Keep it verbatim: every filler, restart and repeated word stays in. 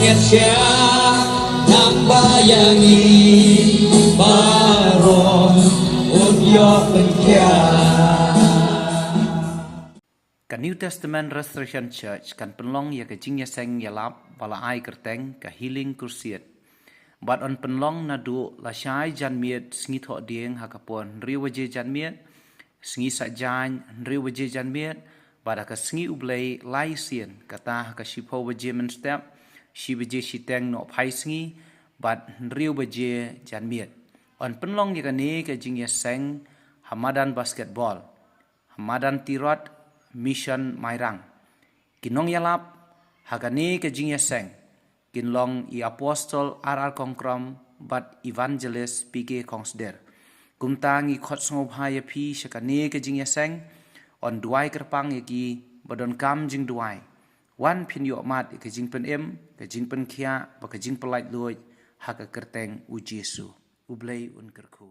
Ngan share tang ba ïa ngi baroh un ïoh pynkhia. Ka New Testament Restoration Church kan pynlong ïa ka jingïaseng ïalap ba la ai kyrteng ka Healing Crusade. Bad yn pynlong naduh lashai janmiet, sngi Thohdieng ha ka por hynriew baje janmiet, sngi Saitjaiñ hynriew baje janmiet, bad ha ka sngi U Blei lai sien, kata ha ka shiphew baje mynstep, shi baje shiteng nohphai sngi, bad hynriew baje janmiet. Yn pynlong ïa kane ka jingïaseng ha madan basketball, ha madan Tirot, Mission Mairang. Ki nongïalap ha kane ka jingïaseng kin long i Apostol R R Kongkrom bad Evangelist P K Khongsder. Kumta ngi khot sngewbha ïa phi sha kane ka jingïaseng, yn duwai kyrpang ïa ki ba donkam jingduwai. Wan phin ïoh mad ïa ka jingpynim, ka jingpynkhiah bad ka jingpyllait luid ha ka kyrteng U Jisu. U Blei un kyrkhu.